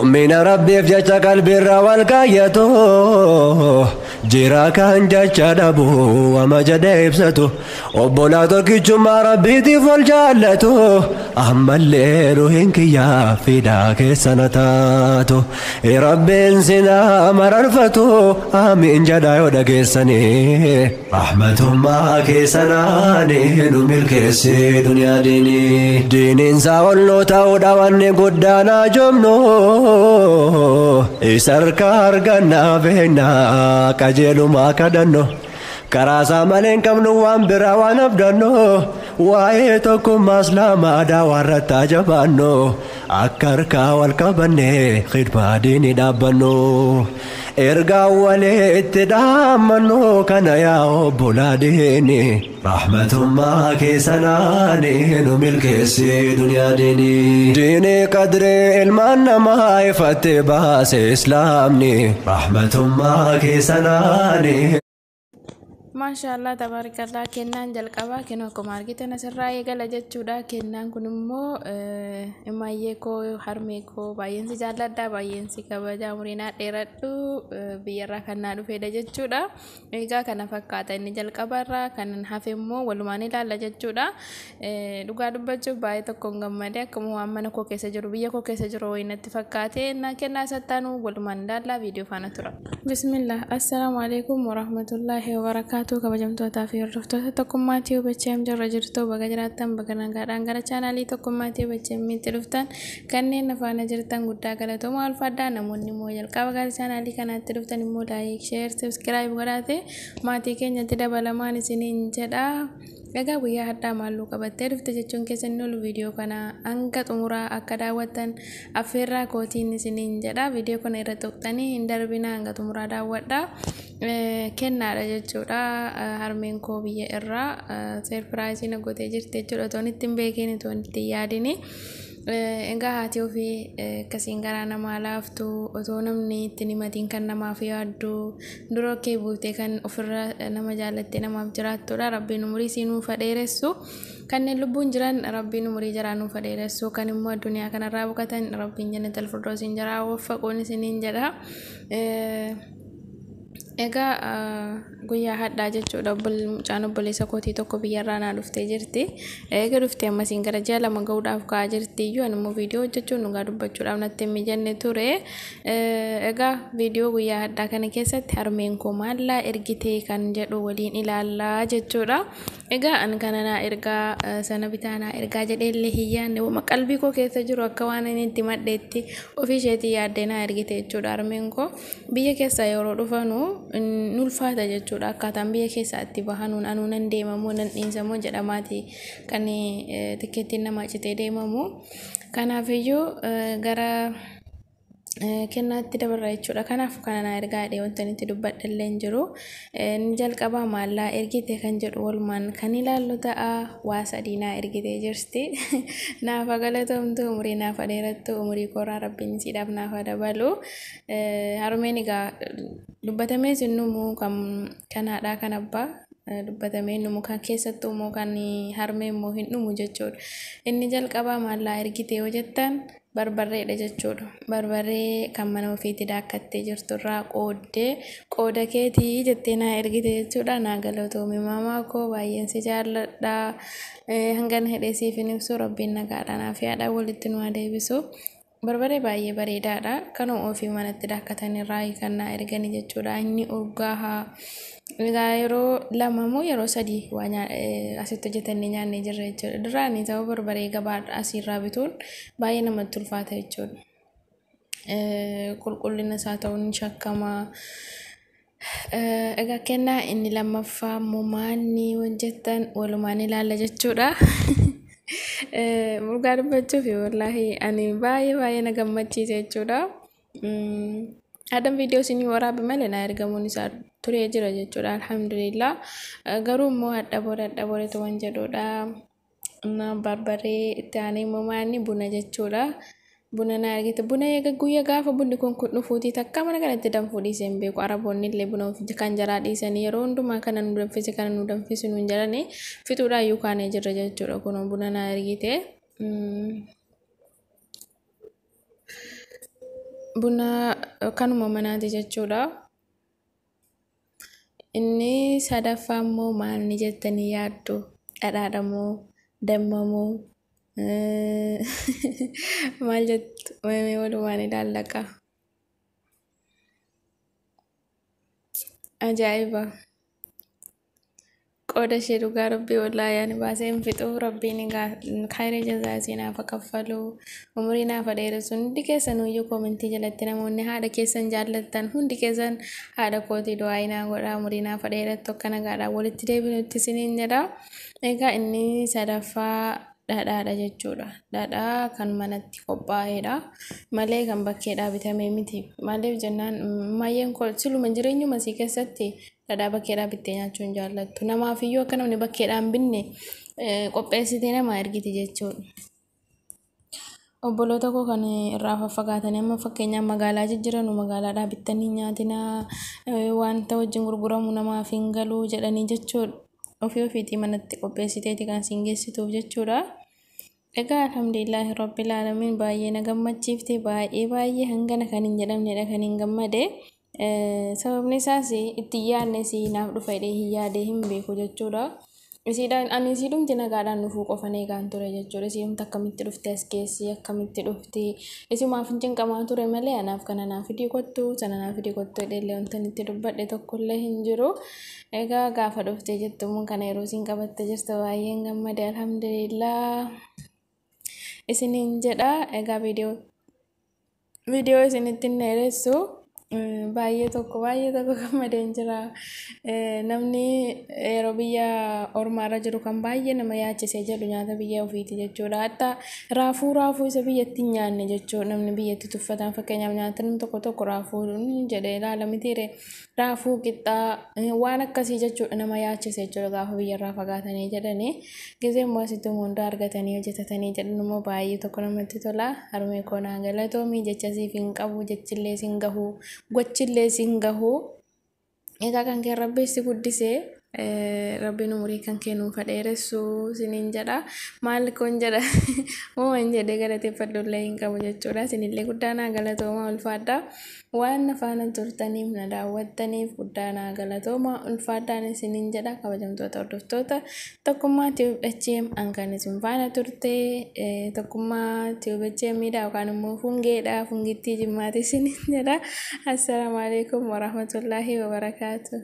Mu'mina Rabbiif jecha qalbiirra wal kaayyatu, jira kan jecha dhabu wama jedhee ibsatu, obbolaa tokkichummaa Rabbiitiif wal jaallatu, ammallee ruhiin kiyyaa fidaa keessa na taatu. Rabbiin sinaa mararfatu, amiin jedhaa yoo dhageessanii. Rahmatummaa keessanaanii nu milkeessee duniyaa diinii. Diiniinsaa ol nuu ta'uudha wanni guddaan haajomnu, isa harka argannaa beeknaa qajeelumaa kadhannu. Karaa isaa malee hin qabnu waan biraa waan abdannu, waa'ee tokkummaa islaamaa daawaa irratti jabaannu, akka harkaa wal qabannee khidmaa diinii dhaabbannu. Ergaa walitti dhaammannu kana yaa obbolaa diini. Rahmatummaa keessanaanii nu milkeessee duniyaa diinii. Diinii qadree ilmaan namaa ifatte baase islaamni. Rahmatummaa keessanaanii. Maashaallah, tabaarakallah. Kennaan jalqabaa kennu akkuma argitan asirraa eegala jechuudha. Kennaan kun immoo imaayyee koo, harmee koo, baay'een si jaalladha, baay'een si kabaja, umurii naa dheeradhu, biyyarraa kan naa dhufedha jechuudha. Egaa kana fakkaata inni jalqabarraa, kan hafe immoo walumaan ilaalla jechuudha. Dhugaa dubbachuuf baay'ee tokkoon gammadee, akkuma waan mana koo keessa jiru, biyya koo keessa jiru wayii natti fakkaate. Kennaa isattaanuu walumaan ilaalla, viidiyoo faana tura. Bismillah, assalaamu alaikum warahmatullaahi wabarakaatu. Kabajamtootaa fi hordoftoota Tokkummaatii Hubachee jirra jirtu, baga jiraattan, baga nagaadhaan gara chaanaalii Tokkummaatii Hubacheemitti dhuftan. Kanneen afaana jirtan guddaa galatoomaa, ulfaadhaa. Namoonni immoo jalqaba gara chaanaalii kanaatti dhuftan immoo like, share, subscribe godhaate maatii keenyatti dabalamaan isiniin jedha. Egaa guyyaa hadhaa maalluu qabattee dhufte jechuun keessan olu, viidiyoo kana hanga xumuraa akka daawwattan affeerraa kootiin isiniin jedha. Viidiyoo kana irra tuqxanii hin darbina, hanga xumuraa daawwadha. Kennaadha jechuudha. Harmeen koo biyya irraa surprise na gootee jirti jechuudha. Otoon itti hin beekin, otoon itti hin yaadini. Egaa haati ofii akkasiin garaa namaa laaftu, otoo namni itti himatiin kan namaaf yaaddu, dura kee buutee kan ofirra nama jaallattee namaaf jiraattudha. Rabbiin umurii isii nuuf dheeressu. Kanneen lubbuun jiran Rabbiin umurii jaraa nuuf dheeressu. Kan immoo addunyaa kanarraa boqotan Rabbiin jannatal firdoosiin jaraa waffaquun isiniin jedha. Egaa guyyaa hadhaa jechuudha, mucaan obboleessa kootii tokko biyyarraa naa dhuftee jirti. Eega dhuftee ammasiin gara ji'a 2 gahuudhaaf ka'aa jirti iyyuu, ani immoo viidiyoo hojjechuun dhugaa dubbachuudhaaf natti hin mijanne ture. Egaa viidiyoo guyyaa hadhaa kana keessatti harmeen koo maallaa ergitee kan jedhu waliin ilaallaa jechuudha. Egaa ani kana naa ergaa, sana bitaa naa ergaa jedhee illee hin yaadne. Wama qalbii koo keessa jiru akka waan inni itti maddeetti ofii isheetii yaaddee naa ergite jechuudha harmeen koo. Biyya keessaa yeroo dhufanu nu ulfaata jechuudha. Akkaataan biyya keessaa itti bahanuun anuu nan deemamoo nan dhiinsamoo jedhamaati kan tikkeettiin namaa citee deemamu. Kanaafiyyuu gara kennaatti dabarra jechuudha. Kanaaf kana naa ergaa jedhee wanta inni dubbadhe illee hin jiru. Inni jalqabaa maallaa ergite kan jedhu walumaan kan ilaallu ta'a. Waa sadii naa ergitee jirti. Naafa galatomtu, umurii naafa dheerattu, umurii koraa Rabbiin isiidhaaf naafa dabalu. Harmeen egaa dubbatamees hin dhumu, kan haadhaa kan abbaa dubbatamee hin dhumu, kan keessattuu immoo kan harmee immoo hin dhumu jechuudha. Inni jalqabaa maallaa ergite yoo jettan, barbarreedha jechuudha. Barbarree kan mana ofiitti daakkattee jirturraa qooddee, qooda keetii jettee naa ergite jechuudha. Naa galatoomi maamaa koo, baay'een si jaalladha. Hangana hidhee siif hin ibsu, Rabbiin nagaadhaan afiyaadhaan walitti nu haa deebisu. Barbaree baay'ee bareedaadha. Kanuma ofii manatti daakkatan irraa kan naa ergani jechuudha. Inni urgaahaa. Egaa yeroo 2 moo yeroo 3 waa asitti hojjetannee nyaannee jirra jechuudha. Duraanii sababa barbaree gabaa asiirraa bituun baay'ee namatti ulfaata jechuudha. Qulqullina isaa ta'uun ni shakkama. Egaa kennaa inni lammaffaa immoo maanni hojjettan walumaan ilaalla jechuudha. Dhugaa dubbachuuf wallaahi ani baay'ee baay'ee na gammachiise jechuudha. Haadhan viidiyoo isinii waraabe malee naa ergamuun isaa turee jira jechuudha. Alhamdulillah. Garuu immoo hadha booda hadha boodatu waan jedhudha. Barbaree itti aanee immoo maanni buna jechuudha. Buna naa ergite. Buna eega guyya gaafa bunni kun dhufuutii takka mana kanatti danfuu dhiisee hin beeku. Araboonni illee buna kan jaraa dhiisanii yeroo hundumaa kana nu danfisi, kana nu danfisi nuun jedhanii fixuudhaan iyyuu kaanee jirra jechuudha. Kun buna naa ergite. Buna kanuma manaati jechuudha. Inni sadaffaa immoo maal ni jettanii yaaddu? Dhadhaadha moo? Damma moo? Maal jettu? Mee walumaan ilaallaqaa. Ajaa'iba! Qooda ishee dhugaa Rabbii, wallaahi ani baasee hin fixu. Rabbiin khayrii jazaa isii naaf haa kaffalu, umurii naaf haa dheeressu. Hundi keessan iyyuu koomentii jalatti namoonni haadha keessan jaallattan hundi keessan haadha kootii du'aa naa godhaa, umurii naaf haa dheerattu, akka nagaadhaan walitti deebinutti isiniin jedha. Egaa inni sadaffaa dhadhaadha jechuudha. Dhadhaa kan manatti qophaa'edha malee kan bakkeedhaa bitamee miti. Maaliif jennaan, maayyeen koo siluma jireenyuma isii keessatti dhadhaa bakkeedhaa bittee nyaachuu hin jaallattu. Namaaf iyyuu akka namni bakkeedhaa hin binne qopheessitee namaa ergiti jechuudha. Obboloota koo kan irraa faffagaatanii, amma fakkeenyaaf magaalaa jijjiiranu, magaalaadhaa bittanii nyaatinaa, wanta wajjin gurguramu namaaf hin galu jedhanii jechuudha. Ofii ofiitii manatti qopheessiteeti kan siin geessituuf jechuudha. Egaa alhamdulillaahi rabbil aalamiin, baay'ee na gammachiifte, baay'ee baay'ee hangana kan hin jedhamnedha kan hin gammade. Sababni isaas itti yaadne si naaf dhufa jedhee hin yaadee hin beeku jechuudha. Isiidhaan ani isiidhumti nagaadhaan dhufuu qofan eegaan ture jechuudha. Isiidhumti akkamitti dhufte as keessi, akkamitti dhufti, isimaaf hin cinqamaa ture malee anaaf kana naaf fidii kottu, sana naaf fidii kottu jedhee wanta itti dubbadhe tokkollee hin jiru. Egaa gaafa dhuftee jettu immoo kana yeroo isiin qabatte jirtu baay'een gammade, alhamdulillah isiniin jedha. Egaa viidiyoo isinitti hin dheeressu. Baay'ee tokko baay'ee tokko gammadeen jira. Namni yeroo biyya ormaarra jiru kan baay'ee nama yaachisee jedhu nyaata biyya ofiiti jechuudha. Hatta raafuu isa biyyatti hin nyaanne jechuudha. Namni biyyatti tuffatan, fakkeenyaaf nyaata namni tokko tokko raafuu jedhee ilaala mitiire, raafuu qixxaa waan akkasii jechuudha nama yaachise jechuudha gaafa biyyarraa fagaatanii jedhanii. Gizee immoo asitti hunda argatanii hojjetatanii jedhan immoo baay'ee tokko namatti tola. Harmee koo naa galatoomii, jecha siif hin qabu, jechillee siin gahu, gochillee siin gahu. Egaa kan kee Rabbi si guddisee, Rabbiin umurii kan kee nuuf dheeressu isiniin jedha. Maal kun jedha, uuman jedhee galateeffadhu illee hin qabu jechuudha. Isinillee guddaa naa galatooma, ulfaadha. Waan na faana turtaniif, na daawwattaniif guddaa naa galatooma, ulfaadhaan isiniin jedha. Kabajamtoota hordoftoota Tokkummaa Tube HM, an isin faana turte Tokkummaa Tube HM dha yookaan immoo Fungeedha, Fungittii Jimmaati isiniin jedha. Assalaamu alaikum warahmatullaahi wabarakaatu.